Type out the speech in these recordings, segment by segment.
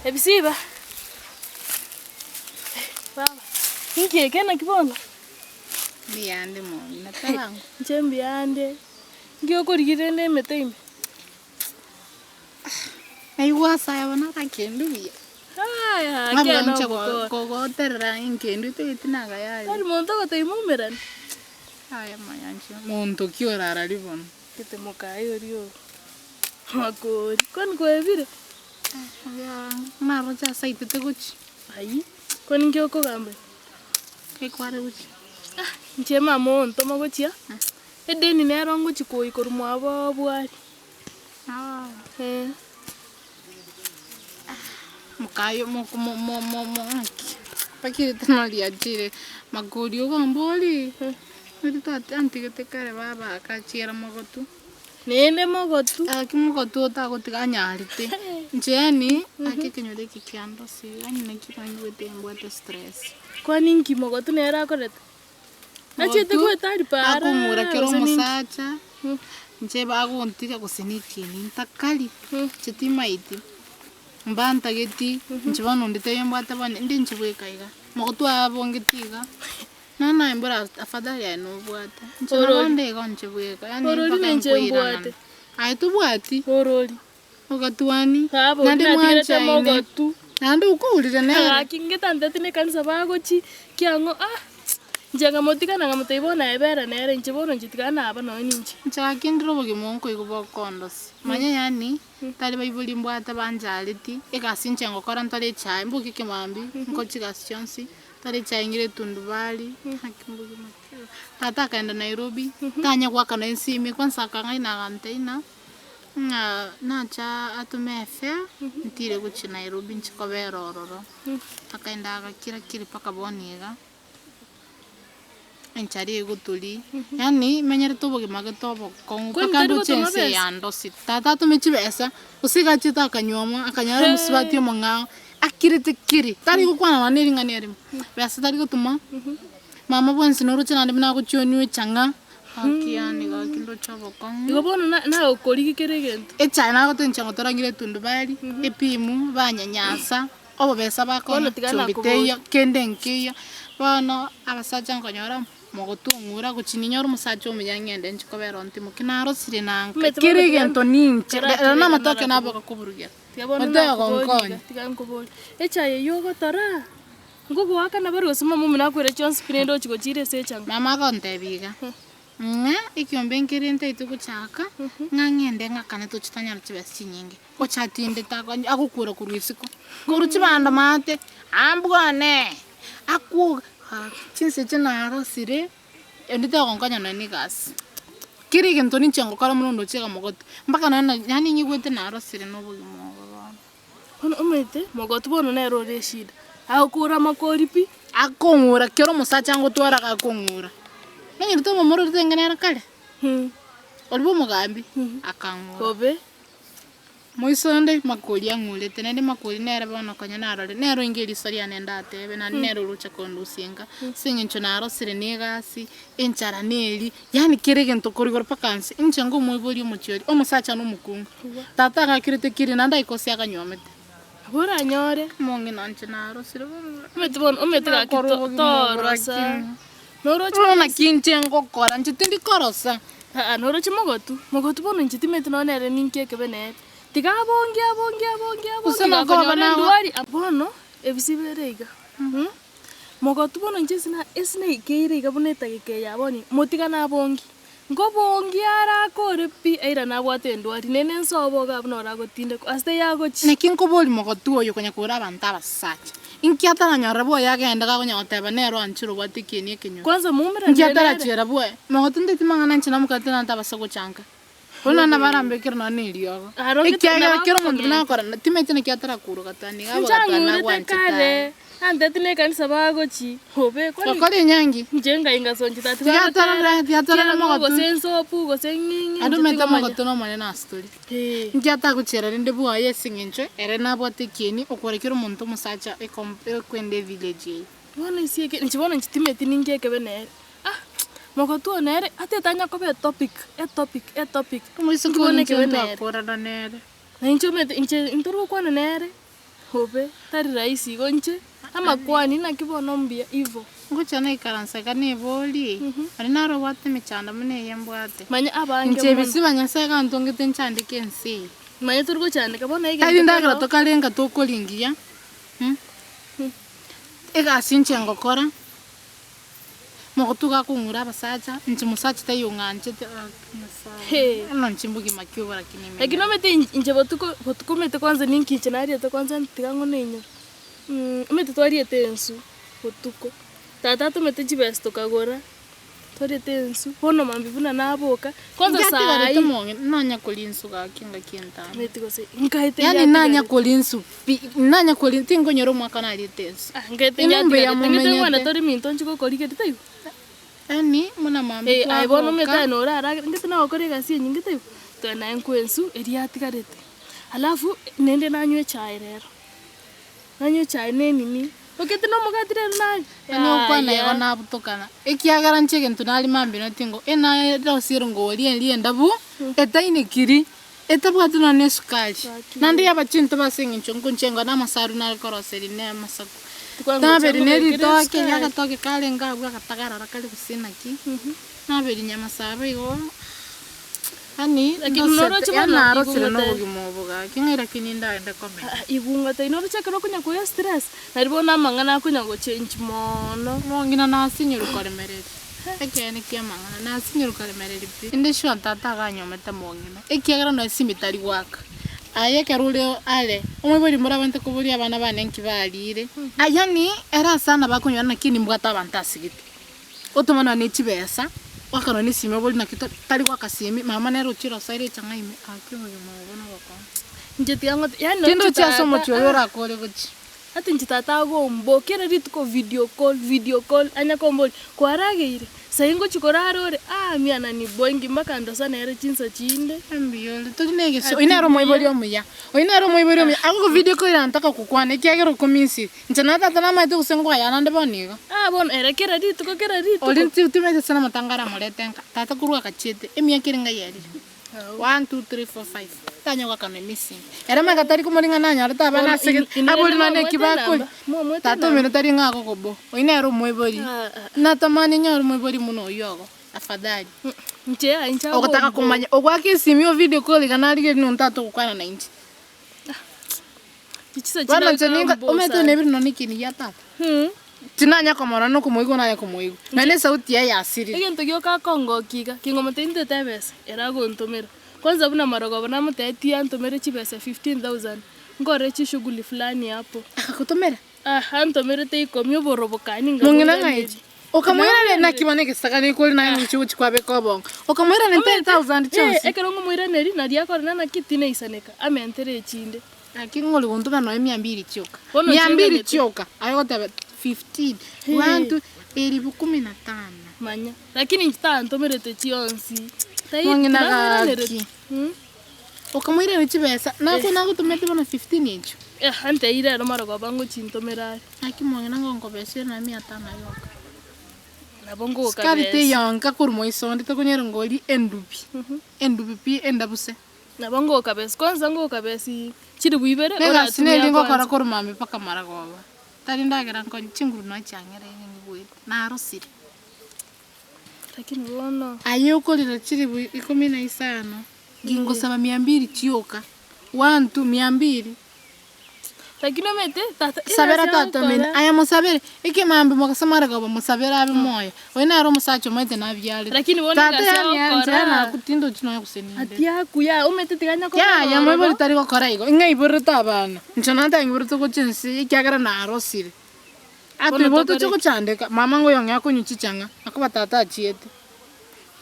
Ebisiba, baba, inki eke naki bono? Mbuyande mong'ina tabango. Inche mbuyande, nki okorigia rende emete ime? Naigwa ase aya bono arakendu buya. Aya, Ng'a ekiagera inche nogokora. kogoterera enkendu etageti nagayare. Tari monto ogotebia moumerane. Aya maya inche, monto ki orararie bono? Gete mokaye oria oo, makori, kwani kwebire? Naroche ase aitete gochia. Ayio, kwani nki okogamba? Ekware gochia. Ah, inche mama ontoma gochia, edeni nero ngochia koyia korwa mwabo bwari. Eh. Mokayo moko mo- mo- mo- mo ng'aki, mpaka erituma riachire, makori ogombori, nari tata antigete kare baba akachiera mogotu. Naende mogotu. Gaki mogotu otagotiga anyarete, inche yaani, gaki ekenyoro eke kiandosire, yaani naki naigwete mbwate stress. Kwani inki mogotu nere akorete? Nachiete Mogotu, goeta ripaara akong'ura kera gose ninki? omosacha, inche bagontiga gose na ekieni ntakari, inche timaeti, mbantageti, inche bono onde taiyo mbwate bono, inde inche bweka iga, mogotu abongeti iga. Nonya naye mbora afadhali aye nobwate, inche nabo Orori. onde igo inche bweka, yaani Orori mpaka ninche nkoiranana. mbwate. Aye tobwati, Orori. ogatwani, Baba naende oria natigerete mwanchaine, mogotu. naende okourire nere. Gaki ngetanteti na ekanisa bagochi, kiang'o ah, inche nkamotiga na nkamotebia bono aye bera nere inche bono inche tiga naba nonye ninche. Inche gaki ndire obogima nkoigwa bokondosia, manya yaani, tari baibori mbwate banjareti, egasi inche ngokora ntore echae, mboke ekemambia, nkore chigasi chionsi. Tari chaingire etundubari, naki mbogima ki obo. Tata akaenda Nairobi, tanya goakana esimi, kwanza akang'aina agantebia ng'a, ng'a nacha atome efare, ntire gochia Nairobi nchie kobera ororo. Akaenda agakira kiri mpaka bono iga, enchara egotoria, yaani menyerete obogima gete obokong'u Kwani mpaka tari ndoche gotoma ense besa? yandosie. Tata atome chibesa, gose iga achiete akanyuomwa, akanyora omosubati omong'ao. Akirete kiri, tari gokwana nonya ne ring'ana erimo, besa tari gotoma, mama bwensi noroche naende buna agochia onywe echang'a, gaki yaani gaki ndoche obokong'u. Igo bono na- nagokorigi kera egento. Echae nagote inche ngotorangire etundubari, epimu, banyanyasa, obobesa bakong'a, Bono tiga chumbi nakoboria. teiyo, kende nkeiyo, bono abasacha nkonyora mogotung'ura gochia ninyore omosacha omuya ng'ende nchie kobera ontimokia, narosire na nka, Omanyete kera bono tiga egento ninche, kera rero tiga namatoke narakoboria. naboka koburugera. Tiga bono Oteba nakoboria iga, gonkonya. tiga nkoborie, echae eyio ogotora, nkogoakana bare gose mama omino akoire chionsi pi naende ochia gochiira ase echang'aa? Mama agontebia iga, ng'a ekiombe nkere ntaete gochaka, ng'a ng'ende ng'akane toche tonyore chibesa chinyinge. Ocha atindete ako agokura korwa isiko, korwa chibando maate, ambwane, akwoga, gaki chinsa echio narosire. Onde tagonkonya nonya na egasi, kera egento ninche ngokora mono ndoche iga mogotu, mpaka nonya na yaani nyigwete narosire na obogima obo bono. Bono omanyete, mogotu bono nere ore eshida, agokora amakori pi. Akong'ura kera omosacha ngotwara gakong'ura, nonyarete omomura oria tenge nere kare, oria bwa omogambi, akang'ura. Bobe. Moiso onde makori ang'urete, naende makori nere bono konya narore, nere oinge eriso riane ndatebe, naende nere oroche kondusia enka, ase eng'encho narosire na egasi, enchara neri, yaani kera egento korwa igoro mpaka nse, inche ngomoiboria omochie oria, omosacha na omokungu. Tata agakirete kiri naende aikosi akanywomete. Nabo oranyore. Omong'ina inche narosire bono. Omanyete bono, omanyete gaki Nakora to- obogima obo torosa. lakini. Noroche Bono naki inche ngokora, inche tindi korosa. Aa noroche mogotu, mogotu bono inche timanyeti nonya nere ninki ekebe nere. Tiga abonge abonge abonge Gose abonge nakoba gakonyora nago- endwari ah bono ebisi bire iga mh, mogotu bono inche ase na ase naikeire iga buna etageka eye ya bono motigane abonge. Nkobongia are akore pi, airane abwate endwari, nene nsobo iga buna oragotindekwa ase teiyo agochia. Naki nkoboria mogotu oyo konya kore abanto abasacha, inki ataranyora bwoye agende gakonya goteba nere oanchire obwate ekieni ekenyoro? Kwanza Inki moumeranire nere. atarachera bwoye? Mogotu nteti mang'ana inche namokate nante abase gochanka. Bono nabo arambekere nonya na eriogo. Arogete Ekiagera nabo kera omonto buna akong'enta. agokora timanyeti naki atarakuruga tani iga Inche agogatwa ang'urete nagwanchete kare, aye. anteti na ekanisa bagochi, bobe kwani Gokora enyangi? inche ngai ngasonchi tati Tiga bagotera, atarora tiga atarora kiang'o mogotu. gose ensopu gose ng'ing'i Naende inche omanyete tigomanya. omogotu na omonene ase tore. Ee. Inki atagochiera rende bwoye ase eng'encho ere nabwate ekieni okore kera omonto omosacha ekom ekwenda evillage eye. Bono ase eke inche bono inche timanyeti ninki ekebe nere. Ah mogotu one ere atete anya koba etopic etopic etopic Omoiseke inki bono oyo inche ekebe nere. ntwakorana nere. Na inche omanyete inche ntori gokwana nere. Bobe, tari rahisi igo inche, amakwani naki bono mbuya igo. Ngocha naikaransa iga neborie, aria naro obwate emechando buna eye mbwate. Manya abange Inche mono. ebisiba Nyasae iga antongete nchandeke ense eye. Manya tori gochandeka bono Tari egento ndagera kero. tokarenga tokoringia, egasi inche ngokora, mogotu gakong'ura abasacha, inche mosacha taiyo ong'anchete gaki Nyasae, Hee. bono inche mbogima ki obo lakini Lakini imenyete. omanyete inche botuko botuko omanyete kwanza ninki inche nariete kwanza tiga ng'o nainyora, omanyete twariete ensu botuko, tata atomete chibesa tokagora, twariete ensu, bono mambia buna naboka, kwanza saa Ntiatigarete hii. omong'ina, nonya koria ensu gaki engaki entambe. Omanyete gose nkaete Yaani nanya yatigarete. koria ensu pi, nanya koria tinkonyora omwaka nariete ensu. Ah, nkaete Inwe mbuya yatigarete, ng'ete momenyete. bwana tori minto nchi gokorigeria taibo. Yaani buna mambia Eh, aye bono omanyete twaboka. aye noraragere, ng'ete nagokora egasi enyinge taibo, toe naye nkwe ensu eria yatigarete. Alafu naende nanywa echae rero. Nanywa echae ne enini, okete na omogati rero naye, Onye gokwana igo yaya. nabutokana, ekiagera inche egento nari mambia na tingo enarosie erongori eria endabu, etainekiri, etabwati nonya na esukari. Gaki. Naende yaba chintobe ase eng'encho nkonchenga na amasaru nare koroseria na amasaku. Tikwangocha Naberi na ngobekere eritoke, esukari. agatoke karenge abwo agatagarara kare gose naki, naberi nyamasabo igo. Yaani Lakini noroche ndosete, bono yaani narosire igung'ate. nobogima obo gaki ng'ai lakini ndagende komenya. Aa igung'ate noroche ekero okonya koywa stress, nari bono amang'ana akonya gochange moono. Omong'ina nasinyorwa koremereria, ekeene kia amang'ana, nasinyorwa koremereria pi. Inde sure tata aganyomete mong'ina, ekiagera nonya esimi tari goaka. Aye ekero ore are, omoibori mborabwate koboria abana bane nki barire, yaani ere ase nabo akonyora naki nimbwate abanto asigete. Otoma nonya ne chibesa, oakanwa ne esimi oborie naki to tari goaka simi, mama nere ochire osoire echang'a ime, gaki obogima obo nobokong'u. Inche tiga ngote yaani Kende inche ochie ase tata omochie oyo ah orakore gochia. ati inche tata agombokia kera rituko video call, video call, anya komboria, kwarageire? Sai ngochia korara ore? Ah miana ni boingi mpaka ndosa nere chinsa chinde. Mbuya ore, tori na egesio, Ati oyio nere omoibori mbuya. omuya, oyio nere omoibori omuya, agogo video call nataka gokwana ekiagera okominsiri. Inche na tata namaete gose nkoyana nde bono iga. Ah bono ere kera rituko kera rituko. Oria nti timanyeti ase namatanga aramorete nka, tata korwa agachiete, emiaka ere ng'ai erire? One, two, three, four, five, tanya goakana emissing. Ere magega tari komoria ng'a nanyorete abana Bono ase gete, inwe abori rende nonye mwamwete eki bakori. enamba? Mwamwete Tata enamba? omino tari ng'a agogobo, oyio nere omoibori. Ah, ah. Natamani nyore omoibori buna oyio ogo, afadhali. Inche yaya inche Ogotaka agombo. komanya, ogoaka esimi o video call iga narigereria nonto atogokwana nainche. Bono inche ningo omanyete buna ebirino na ekieni gia tata, tinanya komorora na okomoigwa nanye komoigwa, naende esauti yaye yasirire. Egento gioka akongokia iga, kingomotebia ntete ebesa, ere agontomera. Kwanza buna marogoba namotebetie antomere chibesa 15,000, nkore chishughuli fulani hapo. Akagotomera? Ah, antomerete ikomi oborobokani Mong'ina ngaboiraneria. ng'aechi, okamoiraneria naki bono egesagane ekore naye ngochia gochia kwabeka obongo, okamoiraneria 10,000 chionsi. Ekero ngomoiraneria naria akorora naki tinaisaneka, amentere echinde. Naki ng'ori gontoma nonya mia mbili chioka, Bono mia mbili chiganete. chioka, aye ogoteba fifteen, one two, elifu kumi na tano. Manya, lakini inche tantomerete chionsi, tai Mong'ina tinamoiranereti. gaki. Okamoiraneria chibesa, nakwo nagotomete bono fifteen echio. Eh, anteire ero marogoba ngochintomera are. Naki mong'ina ngonkobesera nonya mia tano yoka. Nabo ngoka Sukari besa. teiyo nka korwa moiso onde tokonyora ngori endubi, endubi pi endabuse. Nabo ngoka besa, kwanza ngoka besa chilifu ibere Negasi oratumia neri ngokora kwanza. korwa mambia mpaka maragoba, tari ndagera nkonye chinguru nonya chiang'ereire nyigwete, narosire. Lakini bono. Aye okorera chilifu ikomi na isano, gingosaba mia mbili chioka, one two mia mbili. Lakini omanyete tata Sabera egasi tata omino, agokora. aye mosabere, ekemambia mogasa maragoba mosabere abe moyo, oyo nere omosacha omanyete nabiarete. Lakini bono Tata egasi yaani yaani agokora. nchera nakutinda ochie nonya gose ninde. Ati akuya, omanyete tiga anya kobera Yaya moibori ororo. tari gokora igo, ng'a aiborete abana, inche nonye ntaiborete gochia ense ekiagera narosire. Bono Atoiborete tokore tochia ki? gochandeka, mama ngoyo ong'ea konywa chichang'a, akoba tata achiete.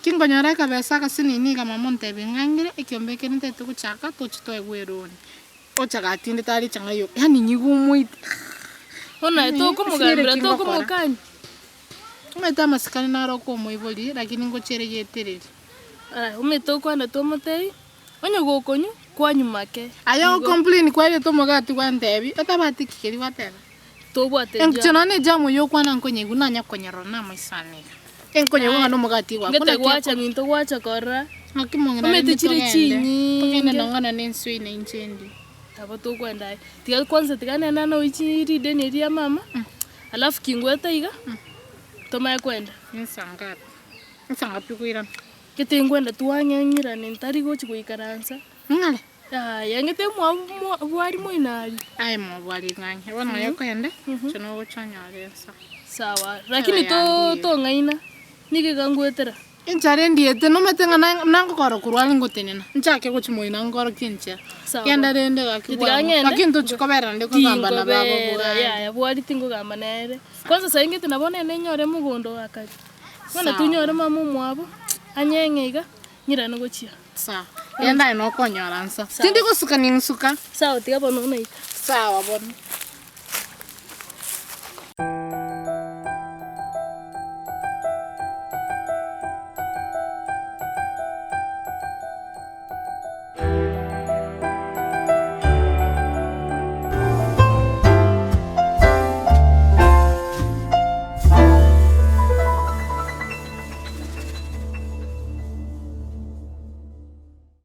Kinkonyora ekabesa agasinini iga mama ontebia ng'a ng'ire ekiombe eke nintagete gochaka toche toegwe eroni. Ocha gatindete are echang'a yoka, yaani nyigwe omoite Bono aye Yaani tokomogambera sinyareti ngokora. tokomokania. Omanyete amasikani naro okoa omoibori lakini ngochiere getereri. Aya omanyete okwanete omotebie, onye gokonywa, kwanywa make. Aye Igo. ogocomplain kwarete omogati gwantebia, otabwati ki keria gwateba. Tobwate Enkicho jam. nonye ne ejamu oywo okwana nkonyegwa nanya konyerora namaiso ane iga. Enkonyegwa ng'a nomogati gwakwa Ngete naki gwacha eko- minto gwacha korora. Naki mong'ina Omanyete rende chire togende, togende chinyinge. nonye na enswe ine inche ndi. Nabo tokoenda aye. Tiga kwanza tiga nende naoichi rideni eria ria mama, alafu kingwete iga, tomanye koenda. Insa ngapi? Insa ngapi okoirana? Gete nkwenda twang'e ng'irane ntari gochi goikaransa. Ng'are? Yaya ng'ete mwa mwa bwari moino aria. Aye mobwari ng'ang'e, bono oye okoenda, inche nogocha onyore insa. Sawa, lakini to tong'aina, nigo iga ngwetera. Enchara endiete, nomanyete ng'a na- nangokora korwa are ngotenena, nchake gochia moino ngorokie enchera. Sawa. Genda rende gaki Tiga bwango, ng'ende. lakini tochi kobera naende kogamba na baba Tingobera, bwari. yaya bwari tingogamba nere. Kwanza saii ng'ete nabo nene nyore mogondo o akare. Bono Sawa. tonyore mama omwabo, anyeng'e iga, ng'irane gochia. Sawa, genda aye nokonyora nsa. Sawa. Tindi gosuka ninsuka. Sawa tiga bono naika. Sawa bono.